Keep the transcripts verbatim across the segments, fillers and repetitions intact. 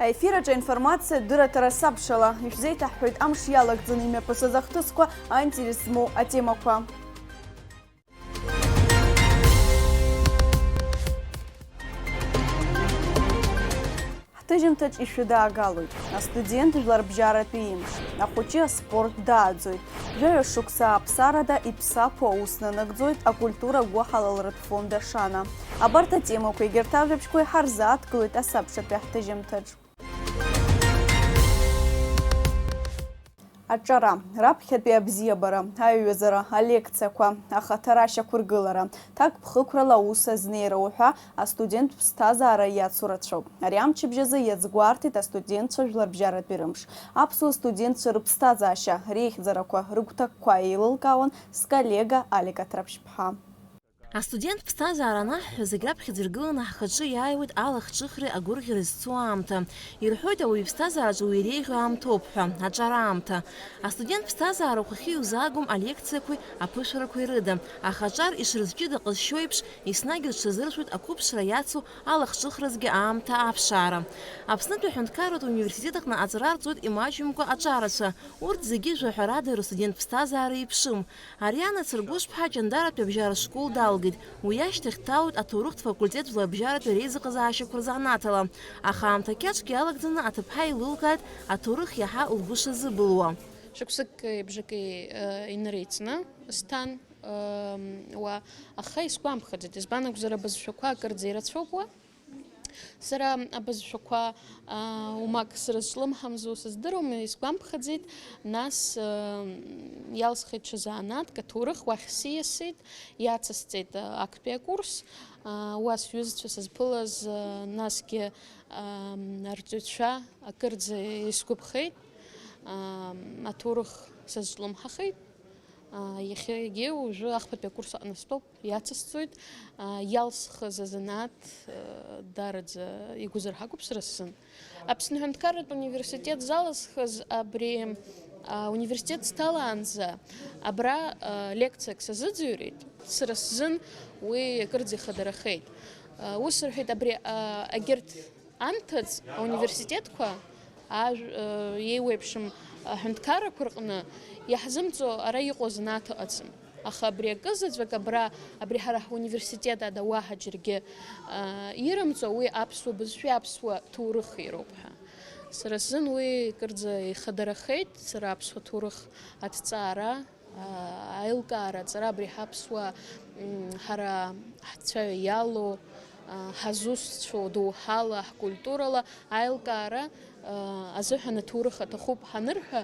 Аефир аҿы аинформациа дырраҭара сабшала, ишәзеиҭаҳҳәоит амш иалагӡаны имҩаԥысыз ахҭысқәа, аинтерес змоу атемақәа. Ҳҭыжьымҭаҿ ишәыдаагалоит астудент жәларбжьаратәи имш, ахәыҷы аспорт дааӡоит, жәаҩа шықәса аԥсарада иԥсаԥу аус нанагӡоит акультура гәыҳалалратә фонд Ашана. Абарҭ атемақәа егьырҭ ажәабжьқәа иҳарзааҭгылоит асабшатәи ҳҭыжьымҭаҿ. Аҿара, раԥхьатәи абзиабара, аиҩызара, алекциақәа, ахаҭара ашьақәыргылара, ҭакԥхықәрала аус азнеира уҳәа астуденттә ԥсҭазаара иацу рацәоуп. Ари амчыбжь азы иазгәарҭеит астудентцәа жәларбжьаратәи рымш. Аԥсуа студентцәа рыԥсҭазаашьа, реихьӡарақәа, рыгәҭакқәа еилылкаауан сколлега Алик Аҭраԥшьԥҳа. Астудент ԥсҭазаара анаҳҳәа, зегь раԥхьаӡа иргыланы ҳхаҿы иааиуеит алахҿыхреи агәырӷьареи зцу аамҭа. Ирҳәоит, ауаҩы иԥсҭазаараҿы уи иреиӷьу аамҭоуп ҳәа, аҿар аамҭа. Астудент ԥсҭазаара ухахьы иузаагом алекциақәеи аԥышәарақәеи рыда, аха аҿар ишрызҷыда ҟазшьо еиԥш, еснагь рҽазыршәоит ақәыԥшра иацу алахҿыхразгьы аамҭа аԥшаара. Аԥснытәи аҳәынҭқарратә университет аҟны аҵара арҵоит имаҷымкәа аҿарацәа. Урҭ зегьы жәаҳәарада рыстудент ԥсҭазаара еиԥшым. Ариана Цыргәышԥҳа Ҷандаратәи абжьаратә школ далгеит. Уи ашьҭахь дҭалоит аҭоурыхтә факультет жәларбжьаратәи реизыҟазаашьақәа рзанааҭала. Аха аамҭа кьаҿк иалагӡаны аҭыԥҳа еилылкааит аҭоурых иаҳа лгәы шазыбылуа. Шықәсыки бжаки, э, инарыцны сҭан, э, уа, аха исгәамԥхаӡеит, избан акәзар, абызшәақәа акырӡа ирацәоуп уа. Сара абызшәақәа, аа, умак срызҿлымҳамзу сыздыруам, исгәамԥхаӡеит, нас, аа, иалсхит ҽа занааҭк, аҭоурых уахь сиасит, иацысҵеит, аа, актәи акурс, аа, уа сҩызцәа сызԥылаз, аа, насгьы, аа, арҵаҩцәа акырӡа исгәаԥхеит, аа, аҭоурых сазҿлымҳахеит. Аа, иахьагьы уажәы ахԥатәи акурс аҟны стәоуп, иацысҵоит. Аа, иалсхыз азанааҭ, аа, даараӡа игәазырҳагоуп сара сзын. Аԥсны аҳәынҭқарратә университет залысхыз абри, аа, ауниверситет сҭалаанӡа абра, аа, лекциак сазыӡырҩит. Сара сзын уи акырӡа ихадарахеит. Аа, ус рҳәеит, абри, аа, егьырҭ анҭыҵ ауниверситетқәа ажә-, э, еиуеиԥшым аҳәынҭқаррақәа рҟны иаҳзымҵо ара иҟоу азанааҭ ыҟаӡам. Аха абри акы заҵәык абра, абри ҳара ҳуниверситет ада уаҳа џьаргьы, э, ирымҵо, уи аԥсуа бызшәеи аԥсуа ҭоурыхи роуп ҳәа. Сара сзын уи кырӡа ихадарахеит, сара аԥсуа ҭоурых аҭҵаара, аа, аилкаара аҵара абри ҳаԥсуа, м, ҳара ҳцәа иалоу, аа, ҳазусҭцәоу доуҳала, ҳкультурала аилкаара, аа, азыҳәан аҭоурых аҭахуп ҳанырҳәа,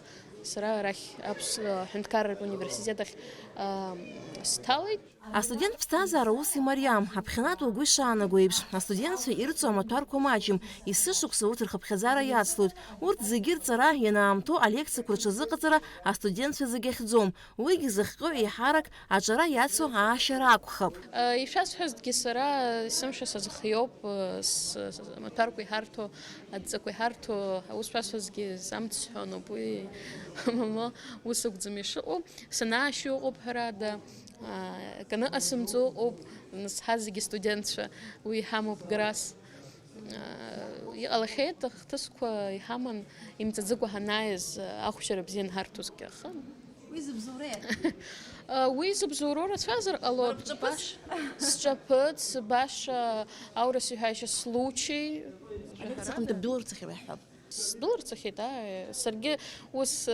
сара арахь Аԥс-, аҳәынҭқарратә университет ахь, аа, сҭалеит. Астудент ԥсҭазаара ус имариам, аԥхьанатә угәы ишаанаго еиԥш, астудентцәа ирҵо амаҭәарқәа маҷым, есышықәса урҭ рхыԥхьаӡара иацлоит. Урҭ зегьы рҵара ианаамҭоу алекциақәа рҽазыҟаҵара астудентцәа зегьы ахьӡом. Уигьы зыхҟьо еиҳарак аҿара иацу аашьара акәхап. Ишәасҳәазҭгьы сара есымша сазхиоуп, с-, с-, амаҭәарқәа иҳарҭо, адҵақәа иҳарҭо, аус шәасҳәазгьы самц сҳәаноуп, уи мама ус акәӡам ишыҟоу. Санаашьо ыҟоуп, ҳәарада, акы аныҟасымҵо ыҟоуп, нас ҳа зегьы студентцәа, уи иҳамоуп грас. Иҟалахьеит, ахҭысқәа иҳаман, имҵаӡыкәа ҳанааиз, ахәшьара бзиа анҳарҭозгьы, аха. Уи зыбзоуроу? Уи зыбзоуроу рацәазар ҟалоит. Бара бҿаԥыц? Баш-, сҿаԥыц, баша аурыс иҳәашьа случай. Алекциа аҟынтә бдәылырцахьеи ҳәа. Сдәылырцахьеит, ааи. Саргьы ус,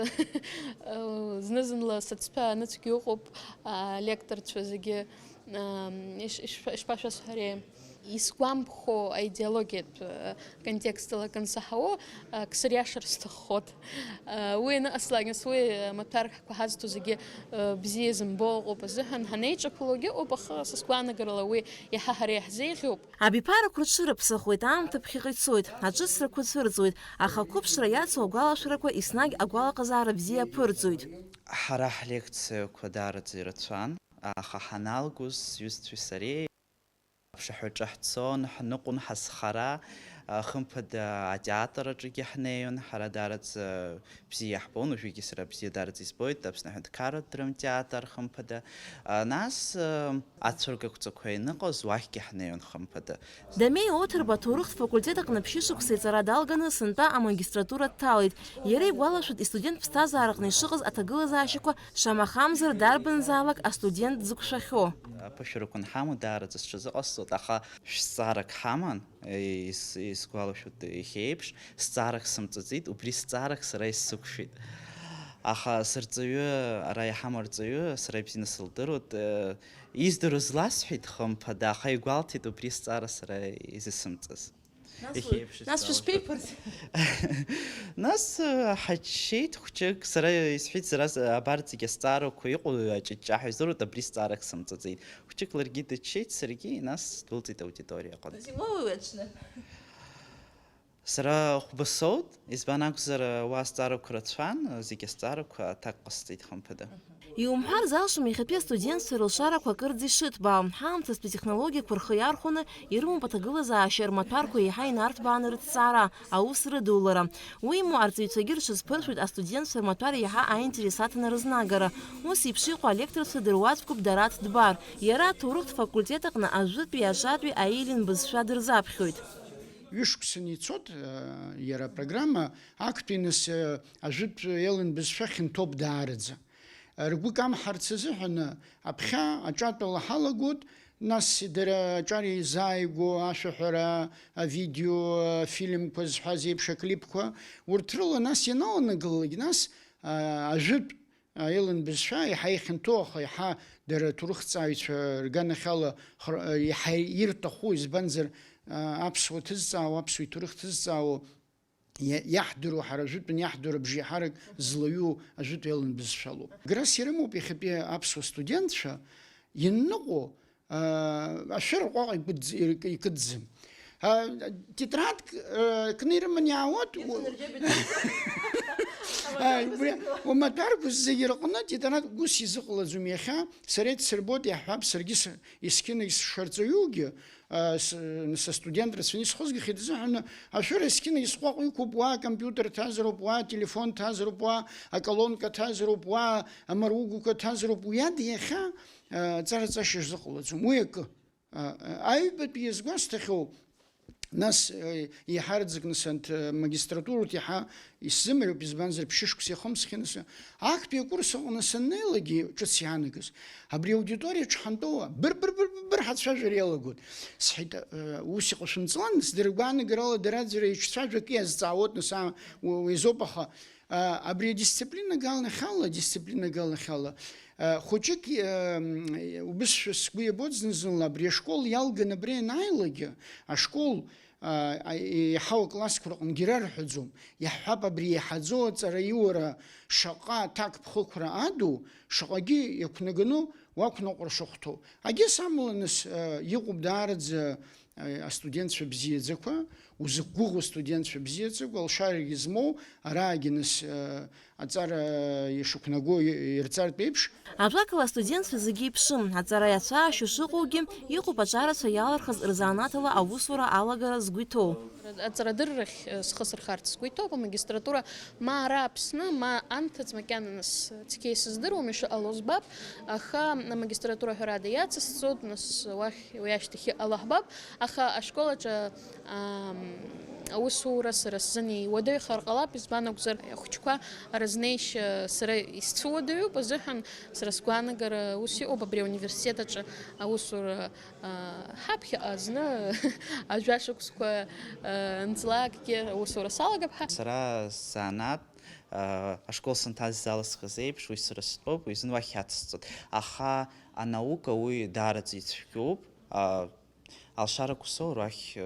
зны-зынла сыцҭәа аныцәгьа ыҟоуп, алекторцәа зегьы, ам, иш-, ишԥа-, ишԥашәасҳәари? Исгәамԥхо аидеологиатә, э, контекстала акы ансаҳауа, э, ак сыриашар сҭаххоит. Э, уи аныҟасҵалак, нас уи, э, амаҭәарқәа ҳазҭо зегьы, э, бзиа изымбо ыҟоуп азыҳәан ҳанеиҿаԥалогьы ыҟоуп, аха са сгәаанагарала уи иаҳа ҳара иаҳзеиӷьуп. Абиԥарақәа рҽырыԥсахуеит, аамҭа ԥхьаҟа ицоит, аҿыцрақәа цәырҵуеит, аха ақәыԥшра иацу агәалашәарақәа еснагь агәалаҟазаара бзиа аԥырҵоит. Ҳара ҳлекциақәа даараӡа ирацәан, аха ҳаналгоз сҩызцәеи сареи аԥшаҳәаҿы ҳцон, ҳныҟәон ҳазхара, Хымԥада атеатр аҿгьы ҳнеиуан, ҳара даараӡа бзиа иаҳбон, уажәыгьы сара бзиа даараӡа избоит, Аԥсны аҳәынҭқарратә драмтеатр, хымԥада. Нас ацәыргақәҵақәа ианыҟаз уахьгьы ҳнеиуан, хымԥада. Дамеи Оҭырба аҭоурыхтә факультет аҟны ԥшьышықәса иҵара далганы сынтәа амагистратура дҭалеит. Иара игәалашәоит, истудент ԥсҭазаараҟны ишыҟаз аҭагылазаашьақәа шамахамзар дарбанзаалак астудент дзықәшәахьоу. Аԥышәарақәа анҳамоу даараӡа сҽазыҟасҵоит, аха шәзҵаарак ҳаман, ис-, исгәалашәоит иахьа еиԥш, зҵаарак сымҵаӡеит, убри зҵаарак сара исзықәшәеит. Аха сырҵаҩы, ара иҳамоу арҵаҩы, сара ибзианы сылдыруеит, э, издыруаз ласҳәеит, хымԥада, аха игәалҭеит убри зҵаара сара изысымҵаз. Нас иахьа уи-, еиԥш нас исҵаауа шәышԥеиԥырҵ? Нас, э, ҳаччеит хәҷык, сара исҳәеит, сара с-, абарҭ зегьы азҵаарақәа иҟоу аҷыҷҷаҳәа изыруит, абри зҵаарак сымҵаӡеит. Хәҷык ларгьы дыччеит, саргьы, нас дәылҵит аудиториа аҟынтә. Зимоуи уи аҽны? Сара хәба соут, избан акәзар, уа азҵаарақәа рацәан, зегьы азҵаарақәа аҭак ҟасҵеит, хымԥада. Иумҳәар залшом, иахьатәи астудентцәа рылшарақәа акырӡа ишыҭбаау. Ҳаамҭазтәи технологиақәа рхы иархәаны ирымоуп аҭагылазаашьа рмаҭәарқәа еиҳа инарҭбааны рыҭҵаара, аус рыдулара. Уимоу, арҵаҩцәагьы рҽазԥыршәоит астудентцәа рмаҭәар иаҳа аинтерес аҭаны рызнагара. Ус еиԥш иҟоу алекторцәа дыруаӡәкуп Дараҭ Дбар. Иара аҭоурыхтә факультет аҟны ажәытәи аҿатәи аеллин бызшәа дырзаԥхьоит. Ҩышықәсаны ицоит, э, иара апрограмма, актәи нас, э, ажәытә еллин бызшәа хьанҭоуп даараӡа. Э, ргәы камҳарц азыҳәан, э, аԥхьа аҿатәала ҳалагоит, нас дара аҿар еизааигәоу ашәаҳәара, авидео, афильмқәа зҳәаз еиԥш аклипқәа, урҭ рыла нас ианаланагалалак, нас, э, ажәытә аеллин бызшәа иаҳа ихьанҭоу, аха иаҳа дара аҭоурыхҭҵааҩцәа рганахьала хр-, иаҳа ирҭаху, избанзар, а, аԥсуа ҭызҵаауа, аԥсуа иҭоурых ҭызҵаауа, иа-, иаҳдыруа, ҳара ажәытәан иаҳдыруа абжеиҳарак злаҩу ажәытә еллин бызшәалоуп. Грас ирымоуп иахьатәи аԥсуа студентцәа ианныҟәо, а, ашәыр ҟәаҟа икыдз-, ик-, икыдӡам. А, тетрадк, а, кны ирыман иаауеит. Ааи, убри, умаҭәарқәа зегьы рҟны тетрадк ус изыҟалаӡом иахьа. Сара исырбоит, иаҳҳәап, саргьы с-, есқьынагь сшарҵаҩугьы, а, с-, са студент рацәаны исхызгахьеит азыҳәан, ашәыр есқьынагь сҟәаҟә иқәуп, уа акомпиутер ҭазароуп, уа ателефон ҭазароуп, уа аколонка ҭазароуп, уа амаругәқәа ҭазароуп, уи ада иахьа, а, аҵараҵашьа шәзыҟалаӡом, уи акы. А, а, аҩбатәи иазгәасҭахьоу, нас, э, еиҳараӡак, нас, анҭ, э, магистратураҿ иаҳа исзымариоуп, избанзар, ԥшьышықәса иахымсхьан, нас, актәи акурс аҟны саннеилагьы ҿыц иаанагаз, абри аудиториаҿ ҳантәоуа быр-быр-быр-быр ҳацәажәара иалагоит. Сҳәеит, э, ус иҟашәымҵлан, нас, дара гәаанагарала дара аӡәыр еиҿцәажәо акы иазҵаауеит, нас, а, у-, уи азоуп, аха, А, абри адисциплина галнахьала, дисциплина галнахьала, а, хәыҷык, а, м, убысшәа сгәы иабоит зны-зынла, абри ашкол иалган абра ианааилакгьы, ашкол, а, а, еиҳау аклассқәа рҟынгьы ирарҳәаӡом, иаҳҳәап, абри еиҳаӡоу аҵараиура шаҟа аҭакԥхықәра аду, шаҟагьы иақәнагану уақәныҟәар шахәҭоу. Агьыс амала, нас, а, иҟоуп даараӡа, а, астудентцәа бзиаӡақәа, узықәгәыӷуа студентцәа бзиаӡақәа, алшарагьы змоу, араагьы, нас, а, аҵара ишықәнаго и-, ирҵартә еиԥш. Ажәакала, астудентцәа зегьы еиԥшым, аҵара иацәаашьо шыҟоугьы, иҟоуп аҿарацәа иалырхыз рзанааҭала аусура алагара згәы иҭоу. Аҵарадыррахь, э, схы сырхарц сгәы иҭоуп, амагистратура ма ара Аԥсны, ма анҭыҵ макьана, нас, цқьа исыздыруам ишыҟало збап, аха амагистратура ҳәарада иацысҵоит, нас, уахь, уи ашьҭахь иҟало ҳбап, аха ашкол аҿы, ам, аусура сара сзын иуадаҩхар ҟалап, избан акәзар, ахәыҷқәа рызнеишьа сара исцәыуадаҩуп азыҳәан, сара сгәаанагара ус иҟоуп, абри ауниверситет аҿы аусура Ҳаԥхьаҟа зны ажәа шықәсқәа нҵлакгьы аусура салагап ҳәа. Сара сзанааҭ, ашкол санҭаз залысхыз еиԥш, уи сара стәоуп, уи зны уахь иацсҵоит. Аха анаука уи даараӡа ицәгьоуп. Алшарақәа соур уахь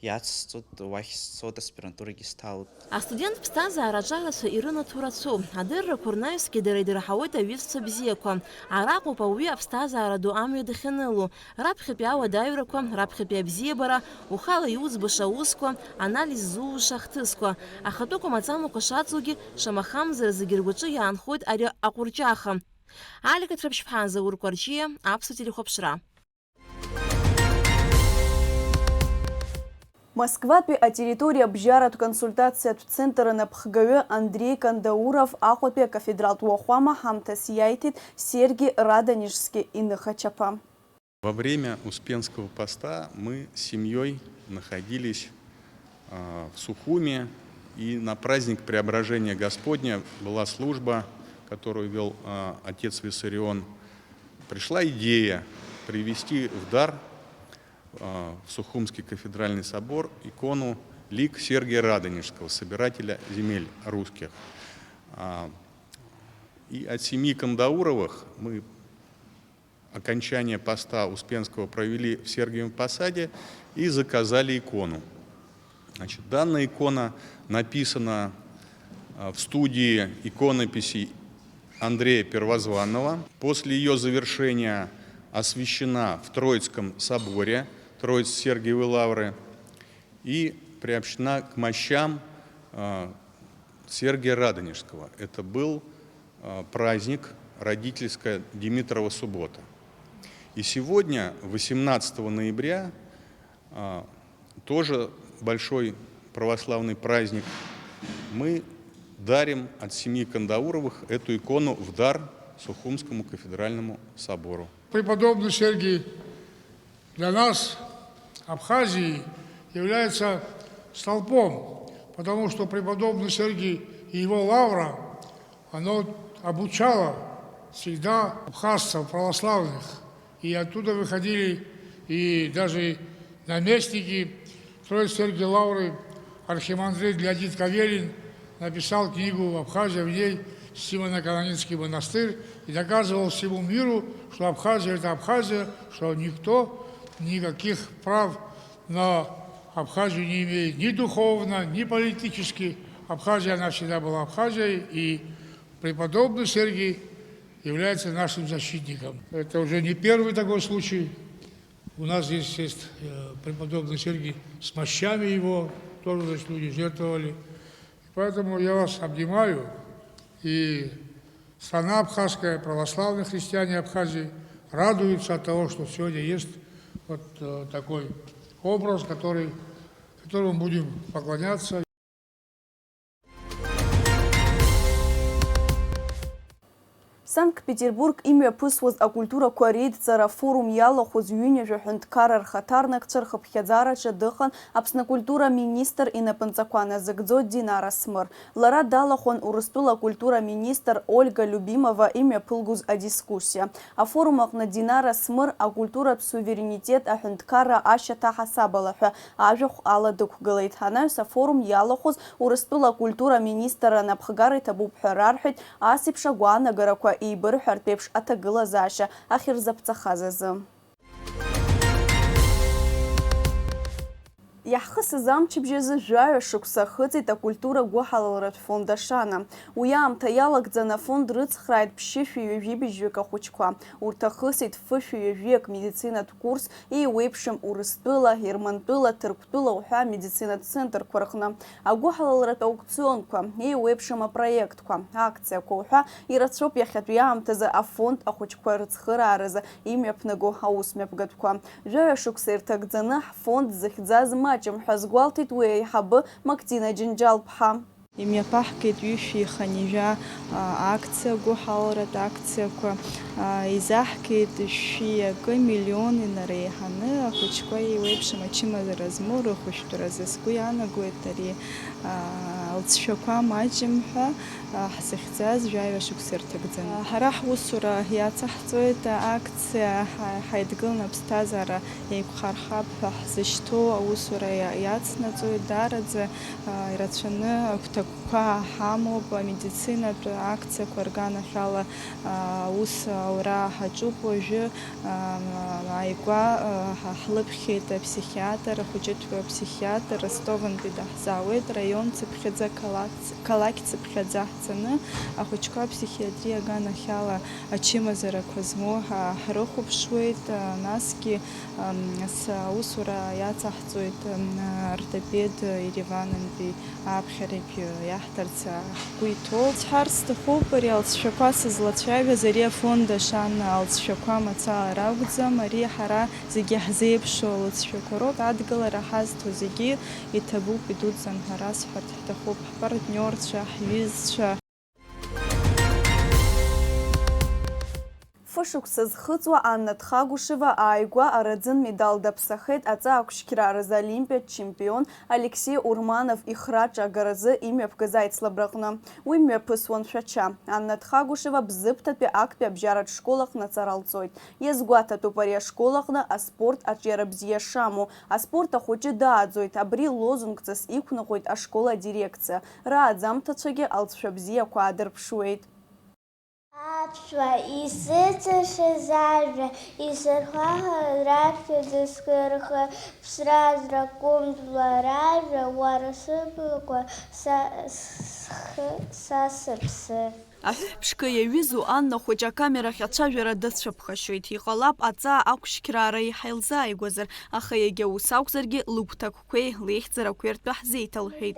иацсҵоит, уахь сцоит, аспирантурагьы сҭалоит. Астудент ԥсҭазаара аҿарацәа ирынаҭо рацәоуп. Адыррақәа рнаҩсгьы дара идырҳауеит аҩызцәа бзиақәа. Араҟоуп ауаҩы аԥсҭазаара ду амҩа дахьаныло. Раԥхьатәи ауадаҩрақәа, раԥхьатәи абзиабара, ухала иуӡбаша аусқәа, анализ зууша ахҭысқәа. Ахатәы кәамаҵамақәа шаҵоугьы, шамахамзар зегьы ргәаҿы иаанхоит ари аҟәырҷаха. Алика Ҭраԥшьԥҳа, Заур Кәарҷиа, Аԥсуа телехәаԥшра. Москватәи атерриториа абжьаратә консультациатә центр анапхгаҩы Андреи Кандауров Аҟәатәи акафедралтә уахәама ҳамҭас иаиҭеит Серги Радонежски иныхачаԥа. Во время Успенского поста мы с семьей находились, а, в Сухуме, и на праздник Преображения Господня была служба, которую вел, а, отец Виссарион. Пришла идея привезти в дар, а, в Сухумский кафедральный собор икону, лик Сергия Радонежского, собирателя земель русских. А, и от семьи Кандауровых мы окончание поста Успенского провели в Сергиевом Посаде и заказали икону. Значит, данная икона написана, а, в студии иконописи Андрея Первозванного. После её завершения освящена в Троицком соборе Троице-Сергиевой лавры и приобщена к мощам, а, Сергия Радонежского. Это был, а, праздник, родительская Димитрова суббота. И сегодня, восемнадцатого ноября, а, тоже большой православный праздник, мы дарим от семьи Кандауровых эту икону в дар Сухумскому кафедральному собору. Преподобный Сергий для нас, Абхазии, является столпом, потому что преподобный Сергий и его лавра, оно обучало всегда абхазцев православных. И оттуда выходили и даже наместники Троицы-Сергиевой лавры, архимандрит Леонид Кавелин написал книгу «Абхазия», в ней Симоно-Канонитский монастырь, и доказывал всему миру, что Абхазия — это Абхазия, что никто никаких прав на Абхазию не имеет ни духовно, ни политически. Абхазия, она всегда была Абхазией, и преподобный Сергий является нашим защитником. Это уже не первый такой случай. У нас здесь есть, э, преподобный Сергий с мощами его, тоже, значит, люди жертвовали. Поэтому я вас обнимаю, и страна абхазская, православные христиане Абхазии радуются от того, что сегодня есть вот, э, такой образ, который, которому будем поклоняться. Санкт-Петербург имҩаԥысуаз акультурақәа реидҵара форум иалахәыз ҩынҩажәа ҳәынҭқарра рхаҭарнакцәа рхыԥхьаӡараҿы дыҟан Аԥсны акультура министр инапынҵақәа назыгӡо Динара Смыр. Лара далахәын Урыстәыла акультура министр Ольга Любимова имҩаԥылгоз адискуссиа. Афорум аҟны Динара Смыр акультуратә суверенитет аҳәынҭқарра ашьаҭа ҳасабала ҳәа ажәахә ала дықәгылеит. Анаҩс афорум иалахәыз Урыстәыла акультура министр анапхгара иҭабуп ҳәа рарҳәеит, ас еиԥш агәаанагарақәа еибырҳәартә еиԥш аҭагылазаашьа ахьырзаԥҵахаз азы. Иаҳхысыз амчыбжь азы жәаҩа шықәса ахыҵит акультура гәыҳалалратә фонд Ашана. Уи аамҭа иалагӡаны афонд рыцхрааит ԥшьышәи ҩажәи быжьҩык ахәыҷқәа. Урҭ ахысит фышәи ҩажәиак медицинатә курс, еиуеиԥшым Урыстәыла, Германтәыла, Ҭырқәтәыла уҳәа амедицинатә центрқәа рҟны. Агәыҳалалратә аукционқәа, еиуеиԥшым апроектқәа, акциақәа уҳәа ирацәоуп иахьатәи аамҭазы афонд ахәыҷқәа рыцхырааразы имҩаԥнаго аусмҩаԥгатәқәа. Жәаҩа шықәса ирҭагӡаны ҳфонд зыхьӡаз маҷым ҳәа азгәалҭеит уи аиҳабы Мактина Џьынџьал-ԥҳа. Имҩаԥаҳгеит ҩышәи хынҩажәа, а, акциа, гәыҳалалратә акциақәа, а, изаҳгеит шәи акы миллион инареиҳаны ахәыҷқәа еиуеиԥшым ачымазара змоу рыхәышәтәразы. Сгәы иаанагоит ари, а, лҵшәақәа маҷым ҳәа, а, ҳзыхьӡаз жәаҩа шықәса ирҭагӡаны. Ҳара ҳусура иацаҳҵоит акциа ҳа-, ҳаидгылан аԥсҭазаара еиқәхархап ҳәа ҳзышьҭоу аусура иа-, иацнаҵоит. Даараӡа, а, ирацәаны агәҭакқәа ҳамоуп, амедицинатә акциақәа рганахьала, а, аус аура ҳаҿуп уажәы. А, ааигәа, а, ҳа-, ҳлыԥхьеит аԥсихиатр, ахәыҷытәқәа аԥсихиатр, Ростовынтәи даҳзаауеит, раион Цыԥхьаӡа, қалақь, қалақь цыԥхьаӡа ҳцаны, ахәыҷқәа аԥсихиатриа аганахьала ачымазарақәа змоу ҳа-, ҳрыхәаԥшуеит, насгьы, ам, с-, аусура иацаҳҵоит, ам, ортопед Ереванынтәи аԥхьарагь иаҳҭарц ҳгәы иҭоуп. Сҳәар сҭахуп, ари алҵшәақәа сызлацәажәаз, ари афонд Ашана алҵшәақәа мацара ракәӡам, ари ҳара зегьы ҳзеиԥшу алҵшәақәа роуп, адгылара ҳазҭо зегьы иҭабуп, идуӡӡан ҳәа расҳәарц ҳҭахуп, ҳпартниорцәа, ҳҩызцәа. Фышықәса зхыҵуа Анна Тхагәышева ааигәа араӡын медал даԥсахеит аҵаа ақәшьқьраразы олимпиатә чемпион Алексеи Урманов ихраҿы агаразы имҩаԥгаз аицлабраҟны. Уи мҩаԥысуан Шәача. Анна Тхагәышева Бзыԥҭатәи актәи абжьаратә школ аҟны аҵара лҵоит. Иазгәаҭатәуп ари ашкол аҟны аспорт аҿиара бзиа шамоу. Аспорт ахәыҷы дааӡоит, абри лозунгҵас иқәныҟәоит ашкол адирекциа. Рааӡамҭацәагьы алҵшәа бзиақәа аадырԥшуеит. Аԥсуаа исыцәашаз ажәа, исырхәаҳәа раԥхьа дысгәырӷьо, ԥсра зракәым жәлар ражәа, уара сыблақәа са, схы, са сыԥсы. Аҳәҳә ԥшқа иаҩызоу Анна хәыҷы акамерахь ацәажәара дацәыԥхашьоит. Иҟалап, аҵаа ақәшьқьраара еиҳа илзааигәазар, аха иагьа ус акәзаргьы, лыгәҭакқәеи леихьӡарақәеи ртәы ҳзеиҭалҳәеит.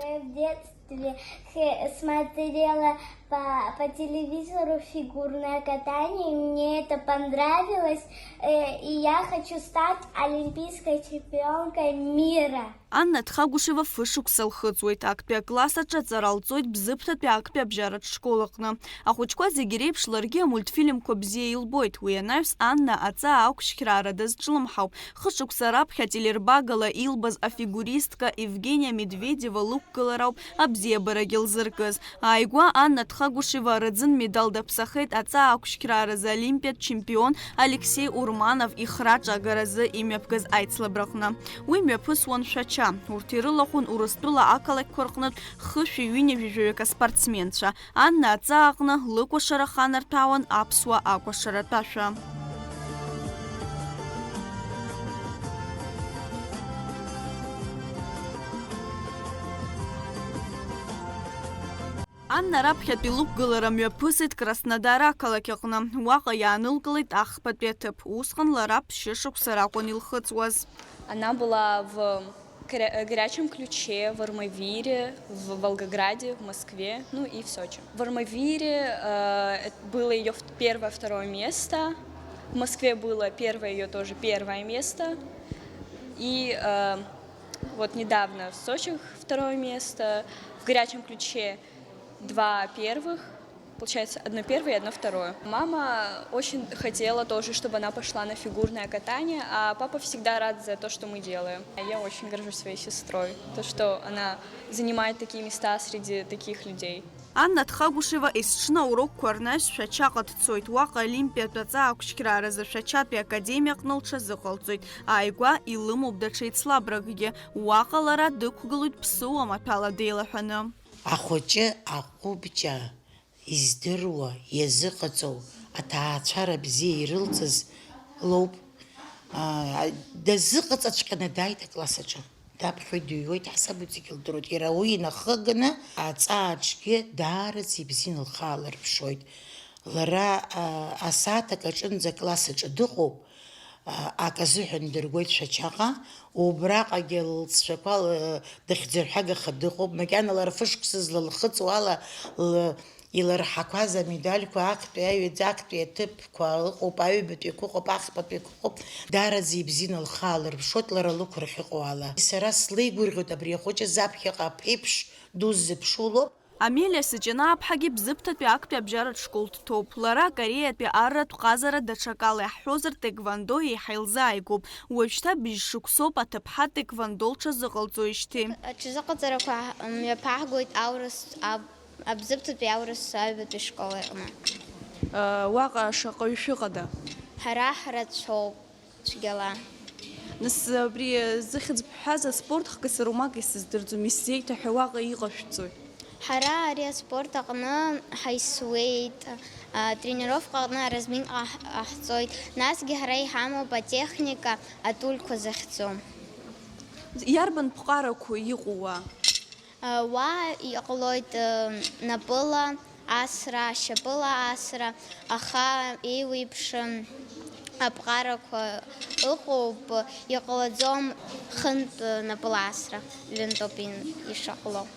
Смотрела по, по телевизору фигурное катание, мне это понравилось, э, и я хочу стать олимпийской чемпионкой мира. Анна Тхагәышева фышықәса лхыҵуеит, актәи акласс аҿы аҵара лҵоит Бзыԥҭатәи актәи абжьаратә школ аҟны. Ахәыҷқәа зегьы реиԥш ларгьы амультфильмқәа бзиа илбоит. Уи анаҩс Анна аҵаа ақәшьқьраара дазҿлымҳауп. Хышықәса раԥхьа ателербагала илбаз афигуристка Евгения Медведева лықәгылара ауп абзиабарагьы лзыркыз. Ааигәа Анна Тхагәышева араӡын медал даԥсахеит аҵаа ақәшьқьрааразы олимпиатә чемпион Алексеи Урманов ихраҿы агаразы имҩаԥгаз аицлабраҟны. Уи мҩаԥысуан Шәача. Урҭ ирылахәын Урыстәыла ақалақьқәа рҟнытә хышәи ҩынҩажәи жәаҩык аспортсменцәа. Анна аҵааҟны лыкәашара аханарҭәаауан аԥсуа акәашаратә ашәа. Анна раԥхьатәи лықәгылара мҩаԥысит Краснодар ақалақь аҟны. Уаҟа иаанылкылеит ахԥатәи аҭыԥ. Усҟан лара ԥшьышықәса ракәын илхыҵуаз. Она была в Горя-, э, Горячем Ключе, в Армавире, в Волгограде, в Москве, ну и в Сочи. В Армавире, э, это было её вт-, первое, второе место. В Москве было первое её тоже первое место. И, э, вот недавно в Сочи второе место. В Горячем Ключе два первых. Получается, одно первое и одно второе. Мама очень хотела тоже, чтобы она пошла на фигурное катание, а папа всегда рад за то, что мы делаем. Я очень горжусь своей сестрой, то, что она занимает такие места среди таких людей. Анна Тхагәышева есҽны аурокқәа рнаҩс Шәачаҟа дцоит. Уаҟа Олимпиатә аҵаа ақәшьқьрааразы Шәачатәи академиаҟны лҽазыҟалҵоит. Ааигәа илымоуп даҽа еицлабракгьы. Уаҟа лара дықәгылоит ԥсыуа маҭәала деилаҳәаны. Ахәыҷы аҟәыбҷа издыруа, иазыҟаҵоу, аҭаацәара бзиа ирылҵыз лоуп. Аа, дазыҟаҵаҵәҟьаны дааит акласс аҿы. Даԥхьоит, дыҩуеит, ҳасаб зегьы лдыруеит. Иара уи инахыганы аҵааҿгьы даараӡа ибзианы лхы аалырԥшуеит. Лара, аа, асааҭ акаҿынӡа акласс аҿы дыҟоуп. А, акы азыҳәан дыргоит Шәачаҟа, убраҟагьы лҵшәақәа, э, дыхьӡырҳәагаха дыҟоуп, макьана лара фышықәса злалхыҵуа ала, л-, илырҳақәаз амедальқәа актәи аҩаӡа, актәи аҭыԥқәа ыҟоуп, аҩбатәиқәа ыҟоуп, ахԥатәиқәа ыҟоуп, даараӡа ибзианы лхы аалырԥшуеит лара лықәра ахьыҟоу ала. Сара слеигәырӷьоит абри ахәыҷы заԥхьаҟа аԥеиԥш ду ззыԥшу лоуп. Амелиа Сыҷанааԥҳагьы Бзыԥҭатәи актәи абжьаратә школ дҭоуп. Лара Кореатәи арратә ҟазара даҽакала иаҳҳәозар, теквондо еиҳа илзааигәоуп. Уажәшьҭа быжь шықәсоуп аҭыԥҳа теквондо лҽазыҟалҵоижьҭеи. Аҽазыҟаҵарақәа мҩаԥаҳгоит аурыс, аб-, Абзыԥҭатәи аурыс аҩбатәи школ аҟны. Уаҟа шаҟаҩ шәыҟада? Ҳара ҳрацәоуп. Цәгьала. Нас абри зыхьӡ бҳәаз аспорт хкы сара умак исыздырӡом, исзеиҭаҳәа уаҟа иҟашәҵои? Ҳара ари аспорт аҟны ҳаисуеит, а, тренировка аҟны аразминка ҟаҳ-, ҟаҳҵоит, насгьы ҳара иҳамоуп атехника, атульқәа захьӡу. Иарбан ԥҟарақәоу иҟоу уа? Уа иҟалоит напыла асра, шьапыла асра, аха еиуеиԥшым аԥҟарақәа ыҟоуп, иҟалаӡом хынтә напыла асра, ҩынтәоуп ин-, ишыҟало.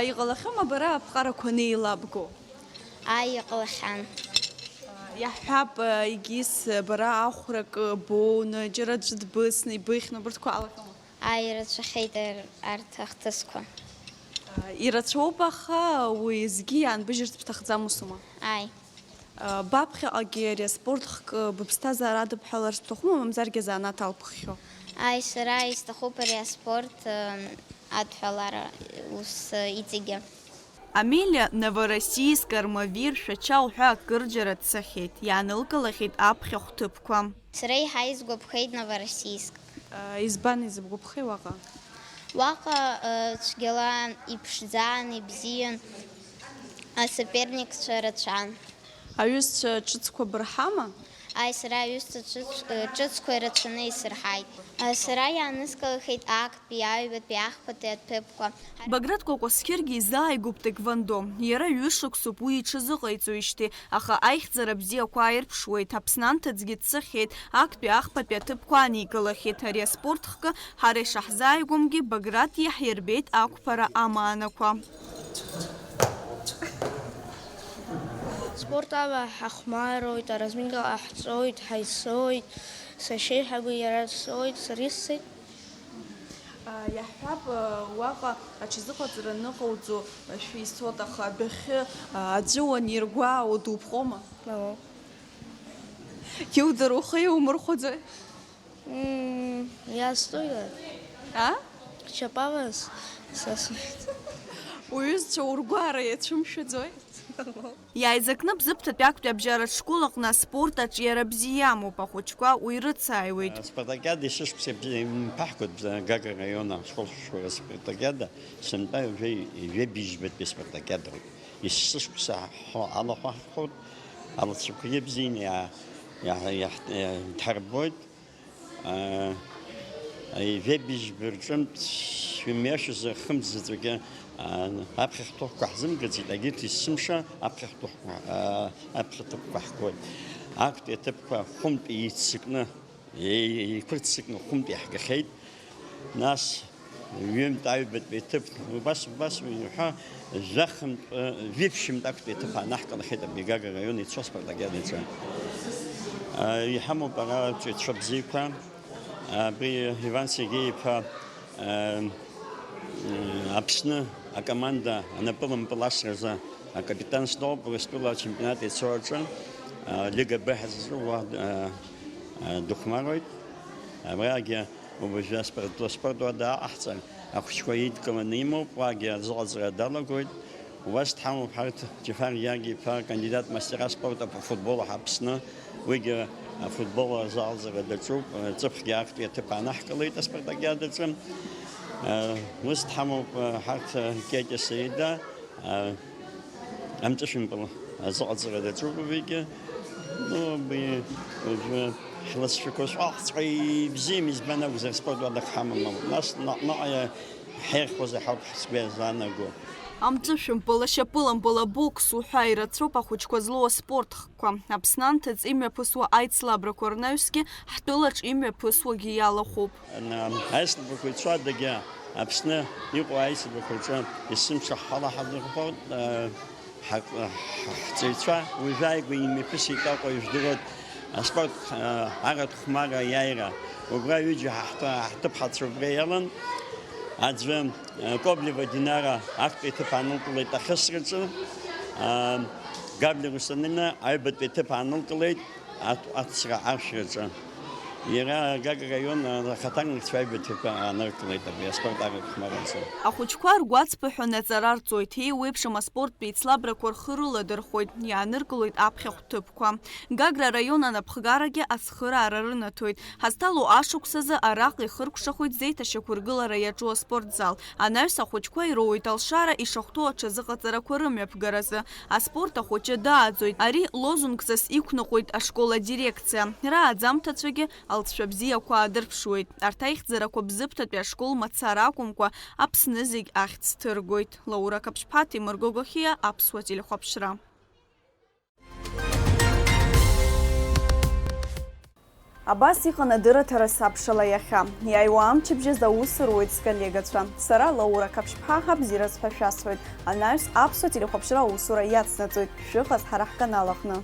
Иҟалахьоума бара аԥҟарақәа анеилабго? Ааи, иҟалахьан. Иаҳҳәап, егьыс бара ахәрак боуны, џьара аӡәы дбысны, ибыхьны, убырҭқәа ҟалахьоума? Ааи, ирацәахеит ар-, арҭ ахҭысқәа. Ирацәоуп, аха уеизгьы иаанбыжьырц бҭахӡам, усума? Ааи. Баԥхьаҟагьы ари аспорт хкы быԥсҭазаара адыбҳәаларц бҭахума, мамзаргьы азанааҭ алԥххьоу? Ааи, сара исҭахуп ари аспорт, ы, адҳәалара ус, ы, иҵегьы. Амелиа Новороссийск, Армавир, Шәача уҳәа акырџьара дцахьеит, иаанылкылахьеит аԥхьахә ҭыԥқәа. Сара еиҳа исгәаԥхеит Новороссийск. Избан изыбгәаԥхеи уаҟа? Уаҟа, э, цәгьала иԥшӡан, ибзиан, асоперникцәа рацәан. Аҩызцәа ҿыцқәа бырҳама? Ааи, сара аҩызцәа ҿыц-, э, ҿыцқәа ирацәаны исырҳаит. Э, сара иааныскылахьеит актәи, аҩбатәи, ахԥатәи аҭыԥқәа. Баграт Кәакәасқьыргьы изааигәоуп таеквондо. Иара ҩышықәсоуп уи иҽазыҟаиҵоижьҭеи, аха аихьӡара бзиақәа ааирԥшуеит, Аԥсны анҭыҵгьы дцахьеит, актәи, ахԥатәи аҭыԥқәа аникылахьеит. Ари аспорт хкы ҳара ишаҳзааигәамгьы, Баграт иаҳирбеит ақәԥара амаанақәа. Спорт ала ҳахәмароит, аразминка ҟаҳҵоит, ҳаисоит, сашьеиҳабы иара дцоит, сара исцеит. Иаҳҳәап, уаҟа аҽазыҟаҵара аныҟауҵо шәисоит, аха адәахьы аӡәы уаниргәаауа дубхома? Мамоу. Иудыруа ухы иумырхәаӡои? Мм, иаасҭоит. А? Шьапала с-, сасуеит. Уҩызцәа ургәаара иацәымшәаӡои? Иааизакны Бзыԥҭатәи актәи абжьаратә школ аҟны аспорт аҿиара бзиа иамоуп, ахәыҷқәа уи рыцааиуеит. Аспартакиада есышықәса имԥаҳгоит Гагра араион ашкол школ аспартакиада, сынтәа ҩажәи-, ҩажәи быжьбатәи аспартакиадоуп. Есышықәса ҳҳәо алахәаҳхоит, алҵшәақәагьы бзианы иа-, иа-, иаҳ-, иаҳ-, дҳарбоит. Ҩажәи быжьба рҿынтә шәымҩашьозар хымз заҵәыкгьы аԥхьахә ҭыԥқәа ҳзымгаӡеит, егьырҭ есымша аԥхьахә ҭыԥқәа, аԥхьа ҭыԥқәа ҳгоит. Актәи аҭыԥқәа хәынтә еиццакны, еиқәырццакны хәынтә иаҳгахьеит. Нас ҩынтә аҩбатәи аҭыԥ, убас, убас уҳәа, жәахынтә, жәиԥшьынтә актәи аҭыԥ аанаҳкылахьеит абри Гагра араион еицәоу аспартакиадаҿы. Иҳамоуп ара арҵаҩцәа бзиақәа. Абри Иван Сергеи-иԥа, Аԥсны акоманда анапылампыл асразы акапитан сноуп, Урыстәыла ачемпионат еицәоу аҿы, Лига Б ҳазҿу, уа дыхәмаруеит. Абрагьы Уажәы аспорт, аспорт уа дааҟаҳҵар, ахәыҷқәа идкыланы имоуп, уагьы азыҟаҵара далагоит. Убас дҳамоуп ҳарҭ, Џьафар Гьаргь-иԥа, кандидат мастера спорта по футболу ҳәа Аԥсны, уигьы афутбол азыҟаҵара даҿуп, ҵыԥхгьы актәи аҭыԥ аанаҳкылеит аспартакиадаҿы. Ус дҳамоуп ҳарҭ, Кьакьа Саида, Амҵәышәымпыл азыҟаҵара даҿуп уигьы. Ну, уи уажәы ҳласшәақәа шәҟәаҟҵәҟьа ибзиам, избан акәзар, аспорт уадак ҳамам ауп. Нас наҟ-наҟ иа-, ҳаирхуазар ҳауп сгәы иазаанаго. Амҵәышәымпыл, ашьапылампыл, абокс уҳәа ирацәоуп ахәыҷқәа злоу аспорт хкқәа. Аԥсны анҭыҵ имҩаԥысуа аицлабрақәа рнаҩсгьы ҳтәылаҿ имҩаԥысуагьы иалахәуп. Ан-, аицлабрақәа еицәоу адагьы Аԥсны иҟоу аицлабрақәа рҿы есымша ҳхала ҳадырхәоит, а, ҳа-, ҳ-, ҳҵаҩцәа уажәааигәа имҩаԥысит Аҟәа, ижәдыруеит, аспорт, а, аратә хәмарра аиааира. Убра ҩыџьа ҳаҳҭ-, ҳҭыԥҳацәа убра иалан. Аӡәы, а, Коблева Динара актәи аҭыԥ аанылкылеит ахысраҿы, а, Габли Русланина аҩбатәи аҭыԥ аанылкылеит. Аҭ-, аҭцра аршәраҿы. Иара Гагра араион ахаҭарнакцәа аҩбатәиқәа ааныркылеит абри аспорт аратә хәмарраҿы. Ахәыҷқәа ргәацԥыҳәа наҵара рҵоит, еиуеиԥшым аспорттә еицлабрақәа рхы рыладырхәоит, иааныркылоит аԥхьахә ҭыԥқәа. Гагра араион анапхгарагьы ацхыраара рынаҭоит. Ҳазҭало ашықәсазы араҟа ихыркәшахоит зеиҭашьақәыргылара иаҿу аспортзал. Анаҩс ахәыҷқәа ироуеит алшара ишахәҭоу аҽазыҟаҵарақәа рымҩаԥгаразы. Аспорт ахәыҷы дааӡоит. Ари лозунгҵас иқәныҟәоит ашкол адирекциа. Рааӡамҭацәагьы Алҵшәа бзиақәа аадырԥшуеит. Арҭ аихьӡарақәа Бзыԥҭатәи ашкол мацара акәымкәа, Аԥсны зегь ахьӡ ҭыргоит. Лаура Қаԥшьԥҳа, Ҭемыр Гогохиа, Аԥсуа телехәаԥшра. Абас иҟан адырраҭара Сабшала иахьа. Иааиуа амчыбжьаз аус руеит сколлегацәа. Сара, Лаура Қаԥшьԥҳа, абзиараз ҳәа шәасҳәоит. Анаҩс Аԥсуа телехәаԥшра аусура иацнаҵоит. Шәыҟаз ҳара ҳканал аҟны.